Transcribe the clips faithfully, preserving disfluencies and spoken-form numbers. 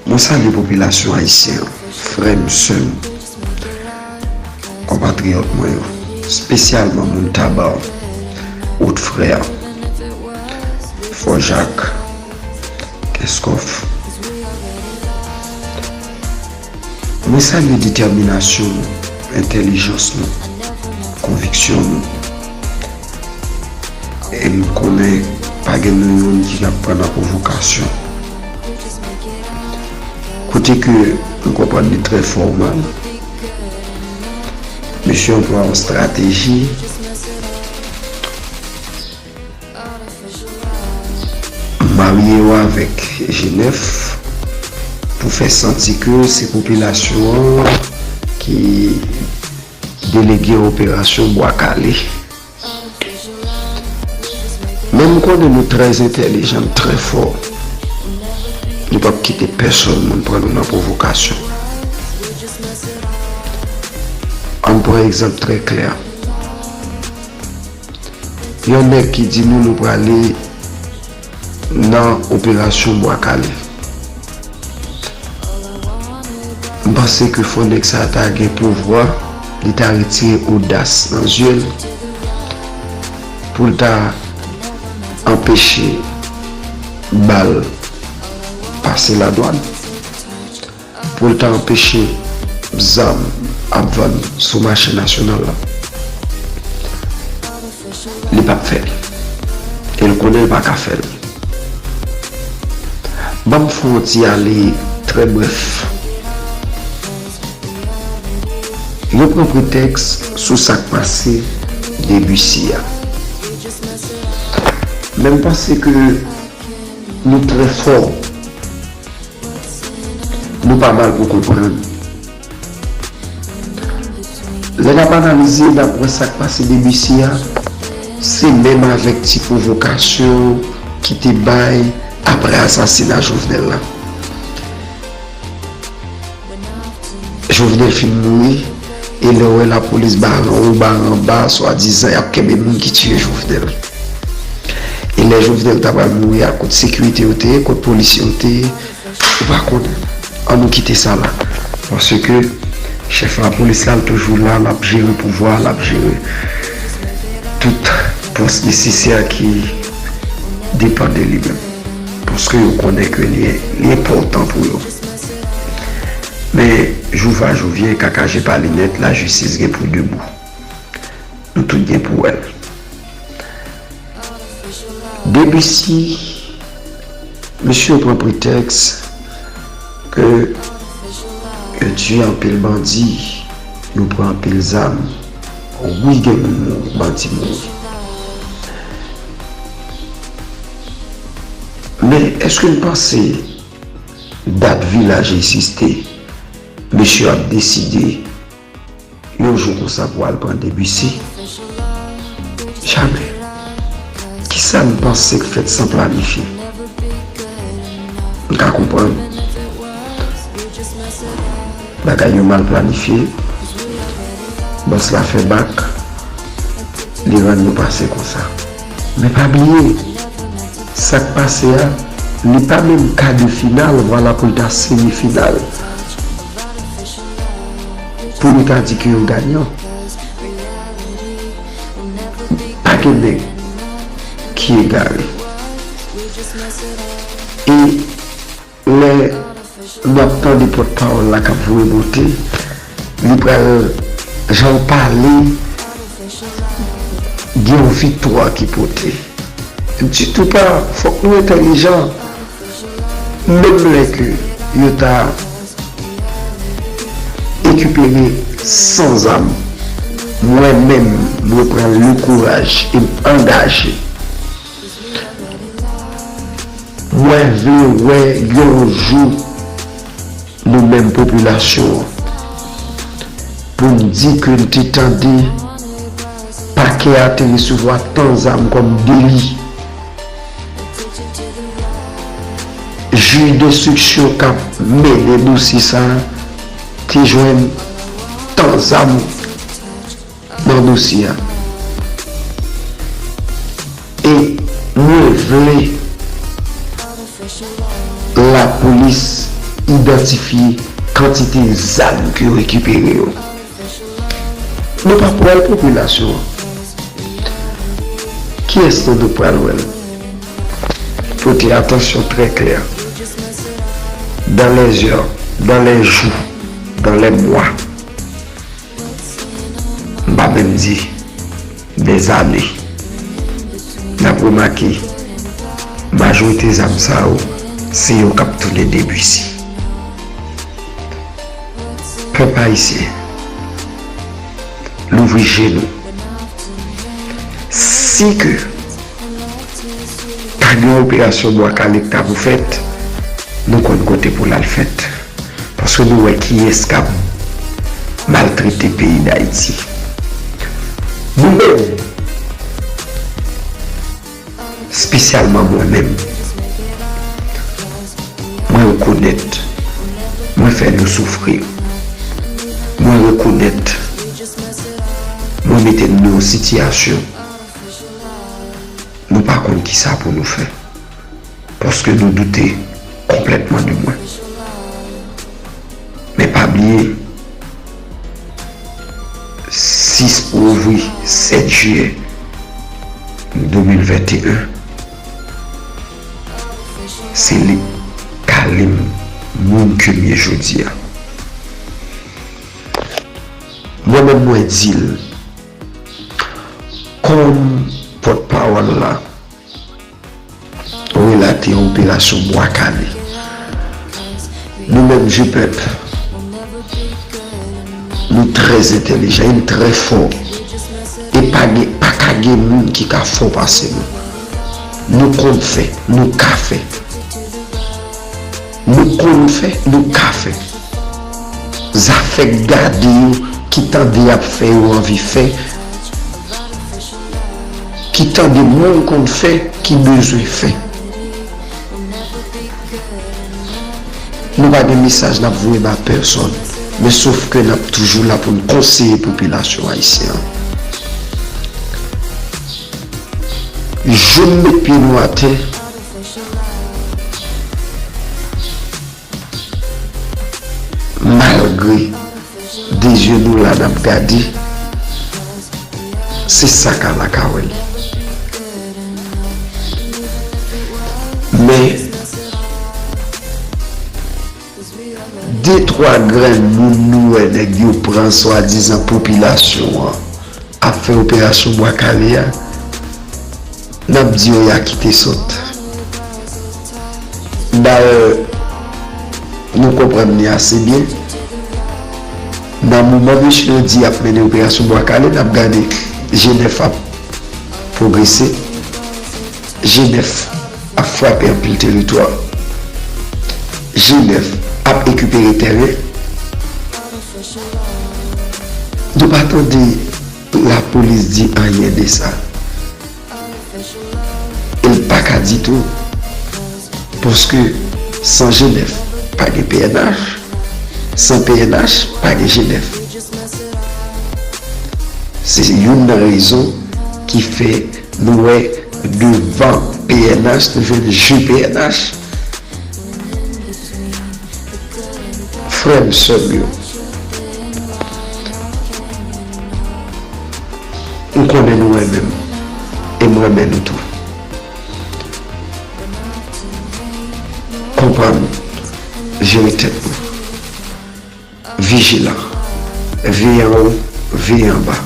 Mwen salye popilasyon ayisyen an, frè m, sè m, konpatriyòt mwen yo, espesyalman moun Taba, Wotfrè, Fò Jak, Kèskòf. Mwen salye detèminasyon nou, entèlijans nou, konviksyon nou. E m konnen pa gen nou youn ki ap pran nan pwovokasyon. Kote ke m konprann li trè fòmal, mesye anplwaye yon estrateji marye yo avèk G nèf pou fè santi ke se popilasyon an ki delege operasyon Bwa Kale. Men m konnen nou trè entèlijan, trè fò. Nou p ap kite pèsonn moun pran nou nan pwovokasyon. Ann pran egzanp trè klè. Yon nèg ki di nou nou prale nan operasyon Bwa Kale. M panse ke fò nèg sa ta gen pouvwa, li ta retire odas nan zye l, pou l ta anpeche bal pase ladwàn, pou l ta anpeche zam ap vann sou mache nasyonal la. Li p ap fè l. E l konnen l pa ka fè l. Ban m fè yon ti ale trè brèf. Yo pran pretèks sou sa k pase Debussy a. Men m panse ke nou trè fò. Nou pa mal pou konprann. Lè n ap analize, n ap wè sa k pase Debussy a, se menm avèk ti pwovokasyon ki te bay apre asasina Jovenel la. Jovenel fin mouri, e lè w wè lapolis bare anwo, bare anba, swadizan y ap kenbe moun ki tiye Jovenel. E lè Jovenel ta pral mouri a, kot sekirite yo te ye, kot polisye yo te ye, ou pa konnen. Ann nou kite sa la. Paske chèf lapolis la, l toujou la, l ap jere pouvwa, l ap jere tout pòs nesesè ki depann de li menm. Paske yo konnen ke li, li enpòtan pou yo. Men, jou va, jou vyen, kaka je pa linèt, lajistis gen pou debou. Nou tout gen pou wè l. Debussy, mesye yo pran pretèks ke yo tiye anpil bandi, yo pran anpil zam. Wi, gen moun mouri, bandi mouri. Men, èske n panse dat vilaj egziste, mesye ap deside yon jou konsa pou al pran Debussy? Jamè. Kisa n panse k fèt san planifye? M ka konprann. Bagay yo mal planifye. Bòs la fè bak. Li rann nou pase konsa. Men pa bliye, sa k pase a, li pa menm ka de final, vwala pou l ta semi final. Pou nou ta di ke yo ganyan. Pa gen nèg ki egare. E lè n ap tande pòtpawòl la k ap voye monte, li pral, jan l pale, gen yon viktwa ki pote. Di tou pa, fòk nou entèlijan. Menm lè ke yo ta ekipere san zam, mwen menm, mwen pran le kouraj e m angaje. Mwen vle wè yon jou nou menm popilasyon an, pou n di ke n te tande pakè a te resevwa tan zam kòm deli. Jij denstriksyon k ap mennen dosye sa a te jwenn tan zam nan dosye a. E mwen vle lapolis idantifye kantite zam ke yo rekipere yo. Nou pa pral popilasyon an. Kiyès nou, nou pral wè l? Pote atansyon trè klè. Dans les heures, dans les jours, dans les mois, m pa menm di dèzane, n ap remake majorite zam sa yo, se yo k ap tounen debisi. Pèp ayisyen, louvri je nou. Si ke ta gen yon operasyon Bwa Kale k ta pou fèt, nou konn kote pou l al fèt. Paske nou wè kiyès k ap maltrete peyi Dayiti. Nou menm, espesyalman mwen menm, mwen rekonèt, mwen fè nou soufri. Mwen rekonèt, mwen mete n nan yon sitiyasyon nou pa konn kisa pou nou fè. Paske nou doute konplètman de mwen. Men pa bliye, sis pou ouvri sèt jiyè de mil venteyen, se li k ale m moun ke m ye jodi a. Mwen menm, mwen di l, kòm pòtpawòl la, relate yon operasyon Bwa Kale. Nou menm, Jepèp, nou trè entèlijan e n trè fò. E pa gen, pa ka gen moun ki ka fò pase nou. Nou konn fè, nou ka fè. Nou konn fè, nou ka fè. Zafè gade yo ki tande y ap fè, yo anvi fè, ki tande moun konn fè, ki bezwen fè. Nou pa gen mesaj n ap voye ba pèsòn, men sof ke n ap toujou la pou n konseye popilasyon ayisyen an. Je m met pye nou atè, malgre de zye nou la n ap gade, se sa k a la ka wè l. Men, de twa grenn moun nou wè nèg yo pran swadizan popilasyon an ap fè operasyon Bwa Kale a, n ap di yo y a kite sòt. Dayè, nou konprann li ase byen. Nan moman mesye yo di y ap mennen operasyon Bwa Kale, n ap gade G nèf ap pwogrese. G nèf ap frape anpil teritwa. G nèf ap rekipere tèren. Nou pa tande lapolis di anyen de sa. E l pa ka di tou. Paske san G nèf, pa gen P N H. San P N H, pa gen G nèf. Se youn nan rezon ki fè nou wè devan P N H, nou jwenn je P N H. Frè m, sè m yo, m konnen nou renmen m, e m renmen nou tou. Konprann, jere tèt nou. Vijilan. Veye anwo, veye anba.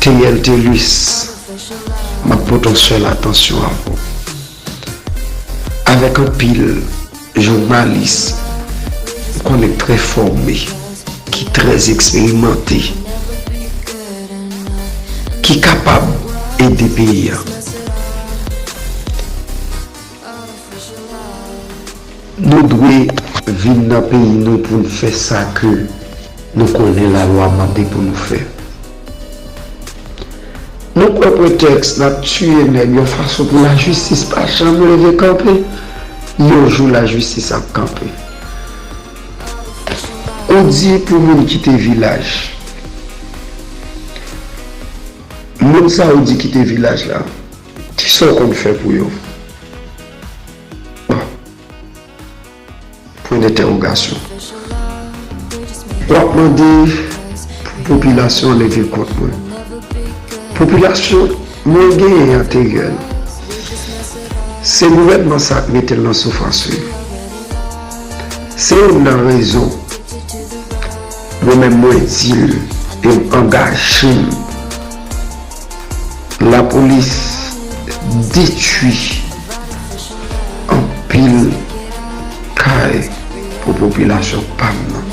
T L T Luis, m ap pote yon sèl atansyon avè w. Avèk anpil jounalis, m konnen, trè fòme, ki trè eksperimante, ki kapab ede peyi a. Nou dwe vin nan peyi nou pou n fè sa ke nou konnen lalwa mande pou nou fè. Nou kwè pretèks n ap tiye nèg yon fason pou lajistis pa janm leve kanpe. Yon jou lajistis ap kanpe. Ou di pou moun kite vilaj. Moun sa ou di kite vilaj la, kisa w konn fè pou yo? Bon. dentèwogasyon. W ap mande pou popilasyon leve kont mwen. Popilasyon mwen genyen an Teriel, se gouvènman sa k mete l nan soufrans wi. Se youn nan rezon mwen menm mwen di l e m angaje m. Lapolis detwi anpil kay pou popilasyon pa m nan.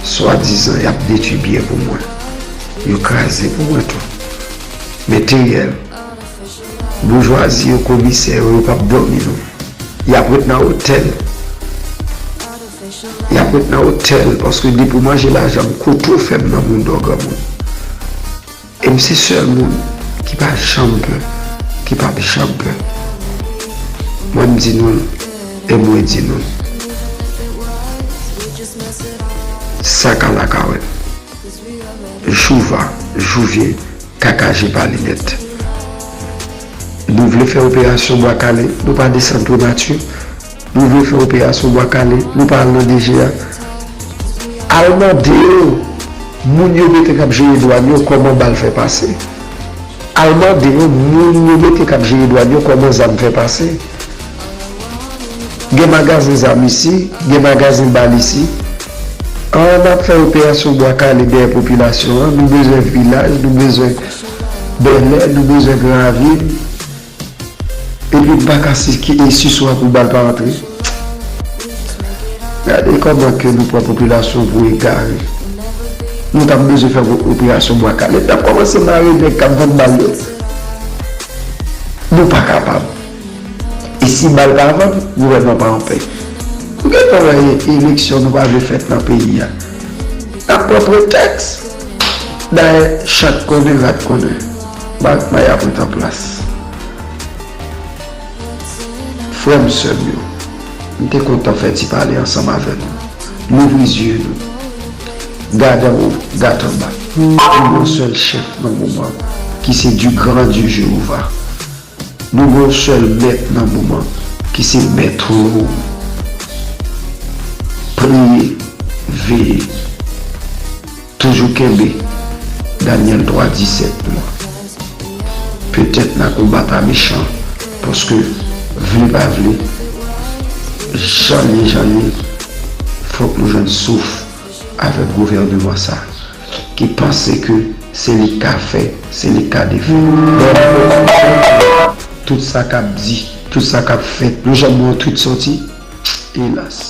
Swadizan y ap detwi byen pou mwen. Yo kraze pou mwen tou. Men Teriel, boujwazi yo, komisè yo, yo p ap dòmi non. Y ap ret nan otèl. Y ap ret nan otèl paske depi w manje lajan m, kote w fè m nan bounda granmoun. E m se sèl moun ki pa janm pè, ki p ap janm pè. Mwen m di nou l, e mwen di nou l. Saka lakawèt. Jou va, jou vyen, kaka je pa linèt. Nou vle fè operasyon Bwa Kale, nou pa desann Premati. Nou vle fè operasyon Bwa Kale, nou pa al nan D G A. Al mande yo, moun yo mete k ap jere dwàn yo, kòman bal fè pase. Al mande yo, moun yo mete k ap jere dwàn yo, kòman zam fè pase. Gen magazen zam isi, gen magazen bal isi. Ann ap fè operasyon Bwa Kale dèyè popilasyon an, nou bezwen Vilaj, nou bezwen Bèlè, nou bezwen Gran Ravin. Epi m pa ka si ki e siswa pou bal pa antre. Gade kòman ke nou pran popilasyon pou egare. Nou t ap bezwen fè operasyon Bwa Kale, n t ap kòmanse mare nèg k ap vann bal yo. Nou pa kapab. E si bal pa vann, gouvènman pa anpè. Nou gentan wè eleksyon nou pa vle fèt nan peyi a. N ap pran pretèks. Dayè, chat konnen, rat konnen. Bagay ap ret an plas. Frè m, sè m yo, m te kontan fè ti pale ansanm avè nou. Louvri zye nou. Gad anwo, gad anba. Nou gen yon sèl chèf nan moman, ki se du grand Dieu Jewova. Nou gen yon sèl mèt nan moman, ki se mèt ou. Priye, veye. Toujou kenbe Danyèl twa disèt nou an. Petèt n a konbat a mechan, paske, vle pa vle, jan l ye, jan l ye, fòk nou jwenn souf avèk gouvènman sa, ki panse ke se li k ka fè, se li k ka defè. Lè nou wè tout sa k ap di, tout sa k ap fèt, nou janm wè yon twit sòti? Elas.